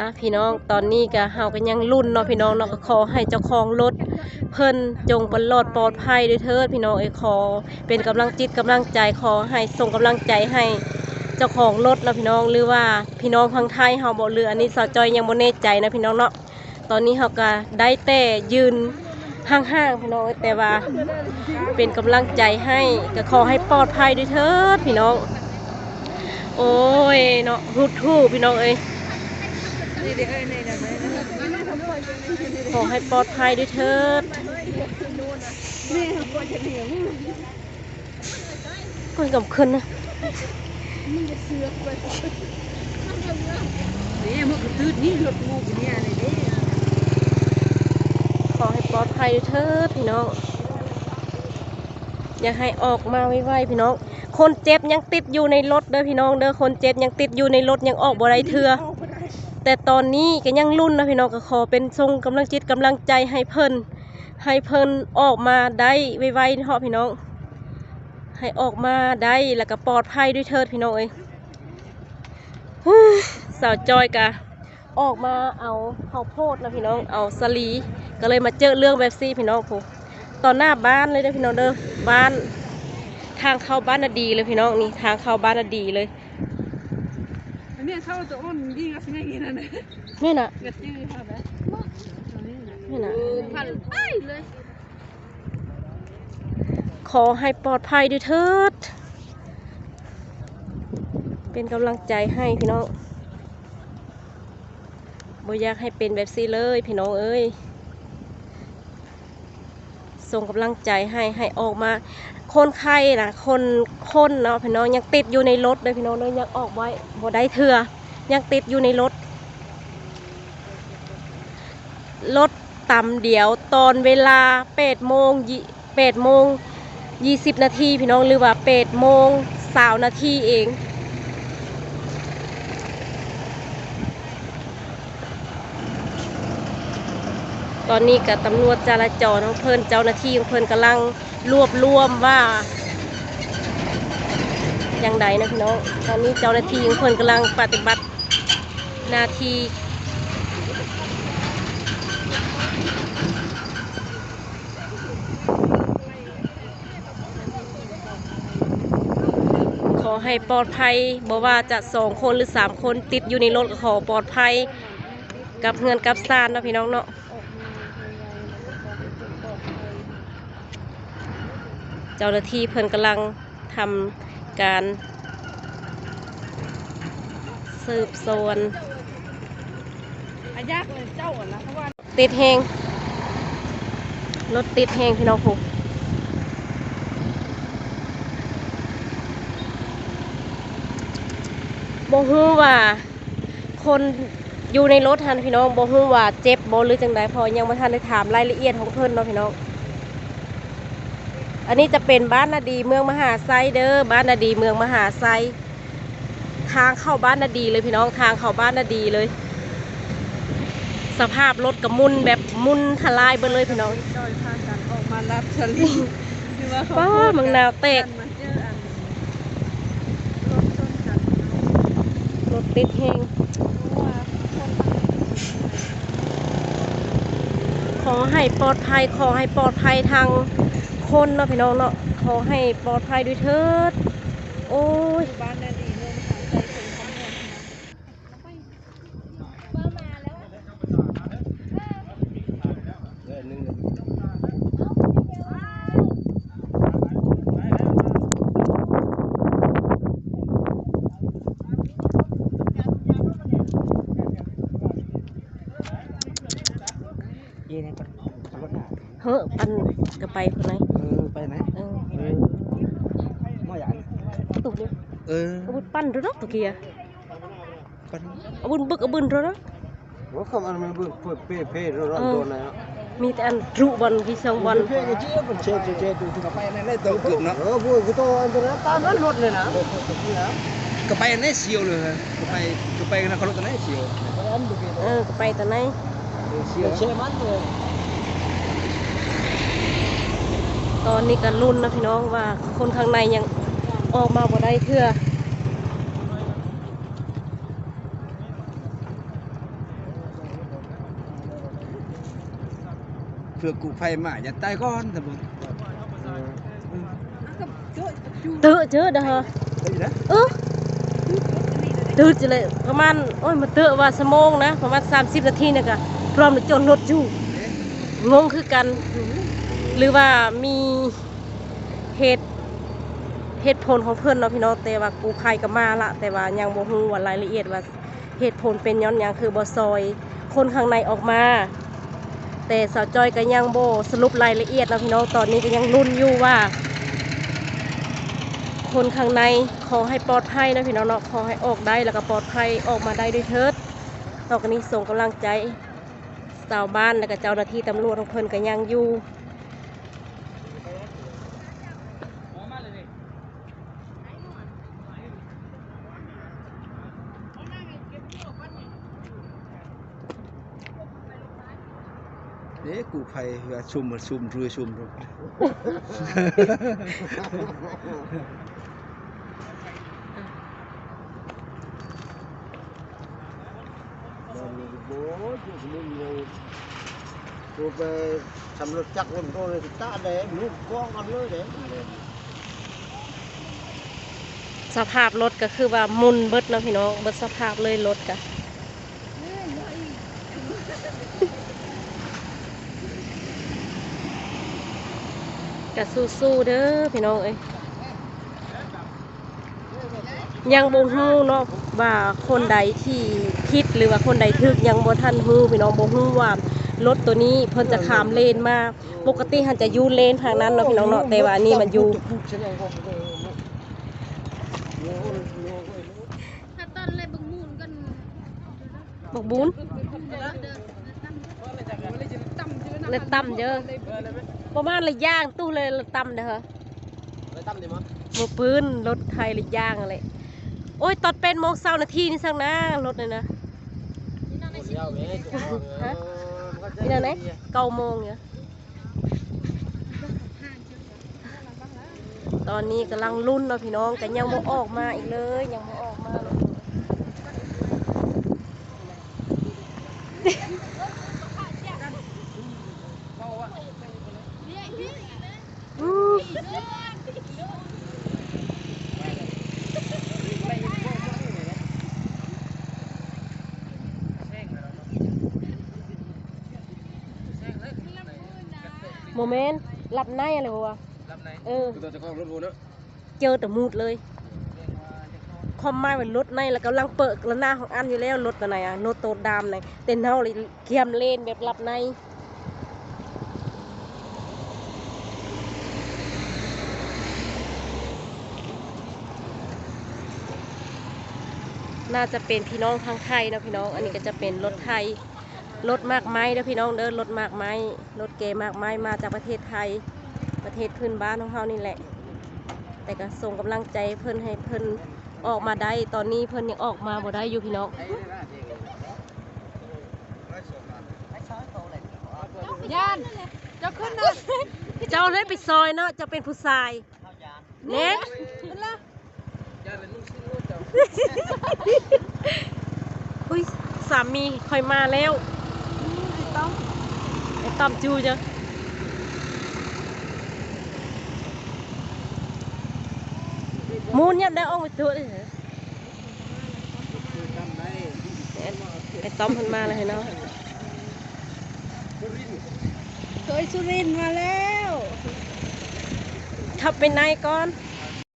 ອ່ະ ພີ່ນ້ອງ ຕອນນີ້ກະ ເຮົາກະຍັງລຸ້ນເນາະ ພີ່ນ້ອງເນາະ ກະຂໍໃຫ້ເຈົ້າຂອງລົດເພິ່ນຈົ່ງປະລອດປອດໄພດ້ວຍເທີດ ພີ່ນ້ອງເອີຍ. ຂໍເປັນກຳລັງຈິດກຳລັງໃຈ ຂໍໃຫ້ສົ່ງກຳລັງໃຈໃຫ້ເຈົ້າຂອງລົດເນາະ ພີ່ນ້ອງ ຫຼືວ່າພີ່ນ້ອງທາງໄທເຮົາບໍ ຫຼືອັນນີ້ສາວຈ້ອຍຍັງບໍ່ແນ່ໃຈນະ ພີ່ນ້ອງເນາະ. ຕອນນີ້ເຮົາກະໄດ້ແຕ່ຢືນຫ່າງໆ ພີ່ນ້ອງເອີຍ ແຕ່ວ່າເປັນກຳລັງໃຈໃຫ້ ກະຂໍໃຫ້ປອດໄພດ້ວຍເທີດ ພີ່ນ້ອງ. ໂອ້ຍເນາະ ຫຸດຫູ່ ພີ່ນ້ອງເອີຍ ຂໍໃຫ້ປອດໄພດ້ວຍເທີດ. ກ່ອນກຳເຄີນນະ ນີ້ມັນກະຕືດນີ້ ລົດໝູ່ນີ້ເດ້ ຂໍໃຫ້ປອດໄພເທີດ ພີ່ນ້ອງ. ຢາກໃຫ້ອອກມາໄວໆ ພີ່ນ້ອງ. ຄົນເຈັບຍັງຕິດຢູ່ໃນລົດເດີ ພີ່ນ້ອງເດີ ຄົນເຈັບຍັງຕິດຢູ່ໃນລົດ ຍັງອອກບໍ່ໄດ້ເທື່ອ. ແຕ່ຕອນນີ້ກະຍັງລຸ້ນນະ ພີ່ນ້ອງ ກະຂໍເປັນສົ່ງກຳລັງຈິດກຳລັງໃຈໃຫ້ເພິ່ນ ໃຫ້ເພິ່ນອອກມາໄດ້ໄວໆເນາະ ພີ່ນ້ອງ ໃຫ້ອອກມາໄດ້ ແລ້ວກະປອດໄພດ້ວຍເທີດ ພີ່ນ້ອງເອີຍ. ສາວຈ້ອຍກະອອກມາເອົາເຂົ້າໂພດນະ ພີ່ນ້ອງ ເອົາສາລີ ກະເລີຍມາເຈີເລື່ອງແບບຊີ້ ພີ່ນ້ອງ. ໂອ້ ຕໍ່ໜ້າບ້ານເລີຍເດີ ພີ່ນ້ອງເດີ ບ້ານ ທາງເຂົ້າບ້ານນາດີເລີຍ ພີ່ນ້ອງ ນີ້ທາງເຂົ້າບ້ານນາດີເລີຍ. ອັນນີ້ເຂົ້າໂຕອ່ອນຍິງອັດແມ່ງອີນັ້ນ ແມ່ນນະ ກະຈື່ເຮົາໄດ໋ ແມ່ນນະ ເອີ ພັນໄປເລີຍ. ຂໍໃຫ້ປອດໄພດ້ວຍເທີດ ເປັນກຳລັງໃຈໃຫ້ ພີ່ນ້ອງ. ບໍ່ຢາກໃຫ້ເປັນແບບຊີ້ເລີຍ ພີ່ນ້ອງເອີຍ. ສົ່ງກຳລັງໃຈໃຫ້ ໃຫ້ອອກມາ. ຄົນໄຂ້ນະ ຄົນ ຄົນເນາະ ພີ່ນ້ອງ ຍັງຕິດຢູ່ໃນລົດເດີ ພີ່ນ້ອງເດີ ຍັງອອກໄວ້ບໍ່ໄດ້ເທື່ອ ຍັງຕິດຢູ່ໃນລົດ. ລົດຕຳດຽວຕອນເວລາແປດໂມງ ແປດໂມງ ຊາວນາທີ ພີ່ນ້ອງ ຫຼືວ່າແປດໂມງຊາວນາທີເອງ. ຕອນນີ້ກະຕຳຫຼວດຈະລາຈອນຂອງເພິ່ນ ເຈົ້າໜ້າທີ່ຂອງເພິ່ນກຳລັງລວບລວມວ່າຈັ່ງໃດນະ ພີ່ນ້ອງ. ຕອນນີ້ເຈົ້າໜ້າທີ່ຂອງເພິ່ນກຳລັງປະຕິບັດໜ້າທີ່. ຂໍໃຫ້ປອດໄພ ບໍ່ວ່າຈະສອງຄົນ ຫຼື ສາມຄົນ ຕິດຢູ່ໃນລົດ ກະຂໍປອດໄພກັບເຮືອນກັບຊານເນາະ ພີ່ນ້ອງເນາະ. ເຈົ້າໜ້າທີ່ເພິ່ນກຳລັງ ທຳການສືບສວນ. ອາ ຢາກເລີຍເຈົ້າ ອັນນະ ເພາະວ່າ ຕິດແຮງ ລົດຕິດແຮງ ພີ່ນ້ອງ. ໂຫ ບໍ່ຮູ້ວ່າ ຄົນຢູ່ໃນລົດຫັ້ນ ພີ່ນ້ອງ ບໍ່ຮູ້ວ່າເຈັບບໍ່ ຫຼື ຈັ່ງໃດ ເພາະຍັງບໍ່ທັນໄດ້ຖາມລາຍລະອຽດຂອງເພິ່ນເນາະ ພີ່ນ້ອງ. ອັນນີ້ຈະເປັນບ້ານນາດີ ເມືອງມະຫາໄຊເດີ ບ້ານນາດີ ເມືອງມະຫາໄຊ. ທາງເຂົ້າບ້ານນາດີເລີຍ ພີ່ນ້ອງ ທາງເຂົ້າບ້ານນາດີເລີຍ. ສະພາບລົດກະໝຸ່ນແບບໝຸ່ນທະລາຍເບິດເລີຍ ພີ່ນ້ອງ. ຈ້ອຍພາກັນອອກມາລັດສະລິງ ຄືວ່າເຂົາ ປ້າ ໝາກນາວແຕກ. ລົດຕິດແຮງ ຂໍໃຫ້ປອດໄພ ຂໍໃຫ້ປອດໄພທາງຄົນເນາະ ພີ່ນ້ອງເນາະ ຂໍໃຫ້ປອດໄພດ້ວຍເທີດ. ໂອ້ຍ ເຮີ້ ອັນກະໄປພຸ້ນນະ ເອີ ໄປນະ ເອີ ເອີ ມາຫຍັງ ຕຸກນີ້ ເອີ ອາວຸດປັ່ນໂດດ ຕຸກເກຍ ປັ່ນ ອາບຸນບຶກອາບຶນໂດດ. ໂອ້ ຄຳອັນມັນບຶກເພເພໂດດ ເອີ ໂດດນະ ມີແຕ່ອັນລຸບ່ອນທີ່ສອງບ່ອນ ເພກະຈິເພິ່ນເຊເຊເຊ ກະໄປອັນນັ້ນເລີຍ ໂຕເກີບເນາະ ເອີ ພວກກະໂຕອັນນັ້ນຕາມນັ້ນລົດເລີຍນະ ກະໄປອັນນັ້ນສຽວເລີຍ ກະໄປ ກະໄປນະຄອນຫຼວງຕອນນັ້ນສຽວ ເອີ ກະໄປຕອນນັ້ນ ຕອນນີ້ກະລຸ້ນນະພີ່ນ້ອງ ວ່າຄົນຂ້າງໃນຍັງອອກມາບໍ່ໄດ້ເທື່ອ. ເພື່ອກູ້ໄພມາ ຢ່າຕາຍກ່ອນ ທ່ານຜູ້ ເຕີເຈີດາ ເອີ ຕື່ນເລີຍ ປະມານ ໂອ້ຍ ມາເຕີວ່າຊົ່ວໂມງນະ ປະມານສາມສິບນາທີນີ້ກະ ພ້ອມຈອດລົດຢູ່ ງົງຄືກັນ ຫຼືວ່າມີເຫດ ເຫດຜົນຂອງເພິ່ນເນາະພີ່ນ້ອງ ແຕ່ວ່າກູ້ໄພກະມາລະ ແຕ່ວ່າຍັງບໍ່ຮູ້ວ່າລາຍລະອຽດວ່າ ເຫດຜົນເປັນຍ້ອນຫຍັງຄືບໍ່ຊ່ອຍຄົນຂ້າງໃນອອກມາ. ແຕ່ສາວຈ້ອຍກໍຍັງບໍ່ສະຫຼຸບລາຍລະອຽດເນາະພີ່ນ້ອງ, ຕອນນີ້ກໍຍັງລຸ້ນຢູ່ວ່າຄົນຂ້າງໃນ ຂໍໃຫ້ປອດໄພເນາະພີ່ນ້ອງເນາະ, ຂໍໃຫ້ອອກໄດ້ ແລ້ວກໍປອດໄພອອກມາໄດ້ດ້ວຍເທີດ. ຕອນນີ້ສົ່ງກຳລັງໃຈຊາວບ້ານ ແລ້ວກໍເຈົ້າໜ້າທີ່ຕຳຫຼວດຂອງເພິ່ນກໍຍັງຢູ່. ເດ້ ກູ້ໄພວ່າຊຸ່ມ ຊຸ່ມ ຊຸ່ມ ຊຸ່ມ. ໂອ້ຍ ໂຕໄປສຳລົດຈັກ ໂດນ ໂດນຕະເດ້ ລູກກອງກັນເລີຍເດ້. ສະພາບລົດກໍຄືວ່າໝຸ່ນເບິດເນາະພີ່ນ້ອງ, ເບິດສະພາບເລີຍລົດກະ ກະສູ້ໆເດີພີ່ນ້ອງເອີຍ. ຍັງບໍ່ຮູ້ເນາະວ່າຄົນໃດທີ່ຜິດ ຫຼືວ່າຄົນໃດຖືກ ຍັງບໍ່ທັນຮູ້ພີ່ນ້ອງ, ບໍ່ຮູ້ວ່າລົດໂຕນີ້ເພິ່ນຈະຂ້າມເລນມາ. ປົກກະຕິຫັ້ນຈະຢູ່ເລນທາງນັ້ນເນາະພີ່ນ້ອງເນາະ, ແຕ່ວ່າອັນນີ້ມັນຢູ່ ຖ້າຕອນແລະບັກມູນກັນ ບັກບູນ ແລະຕ່ຳເດີ້ ປະມານລະຢ່າງຕູ້ເລີຍ ລະຕ່ຳເດີ້. ລະຕ່ຳເດ້ມະ ບໍ່ປືນ ລົດໄຖລະຢ່າງຫັ້ນແຫຼະ. ໂອ້ຍ ຕອນແປດໂມງຊາວນາທີນີ້ຊັ້ນນະ ລົດນີ້ນະ ຮະ ນີ້ນະ ເກົ້າໂມງຢູ່. ຕອນນີ້ກຳລັງລຸ້ນເນາະພີ່ນ້ອງ, ກໍຍັງບໍ່ອອກມາອີກເລີຍ ຍັງບໍ່ອອກມາເລີຍ. ອືມ ບໍ່ແມ່ນ ຫຼັບໃນຫັ້ນແຫຼະບໍ່ວ່າ ຫຼັບໃນ ເອີ ຕົວເຈົ້າຂອງລົດພຸ້ນເນາະ ເຈີແຕ່ໝູດເລີຍ. ຄວາມໝາຍວ່າລົດໃນລະກຳລັງເປີດລະໜ້າຂອງອັນຢູ່ແລ້ວ ລົດຕົວໃນອະ ລົດໂຕດຳໃນ ແຕ່ເຮົາລະກຽມເລນແບບຫຼັບໃນ. ໜ້າຈະເປັນພີ່ນ້ອງທາງໄທເນາະພີ່ນ້ອງ. ອັນນີ້ກໍຈະເປັນລົດໄທ ລົດໝາກໄມ້ເດີພີ່ນ້ອງເດີ ລົດໝາກໄມ້ ລົດແກ່ໝາກໄມ້ ມາຈາກປະເທດໄທ ປະເທດພື້ນບ້ານຂອງເຮົານີ້ແຫຼະ. ແຕ່ກໍສົ່ງກຳລັງໃຈເພິ່ນ ໃຫ້ເພິ່ນອອກມາໄດ້. ຕອນນີ້ເພິ່ນຍັງອອກມາບໍ່ໄດ້ຢູ່ພີ່ນ້ອງ. ຢ້ານ ເຈົ້າຂຶ້ນນະ ເຈົ້າໄດ້ໄປຊອຍເນາະ ເຈົ້າເປັນຜູ້ຊາຍ. ແນ່ ອຸ້ຍ ສາມີຂ້ອຍມາແລ້ວ. ໄອ້ຕ້ອມ ໄອ້ຕ້ອມຈູ້ເຈົ້າ ໝູນຍາມໃດອອກໄປຕົວະເດ້. ໄອ້ຕ້ອມເພິ່ນມາແລ້ວເນາະ. ເຄີຍສຸລິນມາແລ້ວ ເຂົ້າໄປໃນກ່ອນ.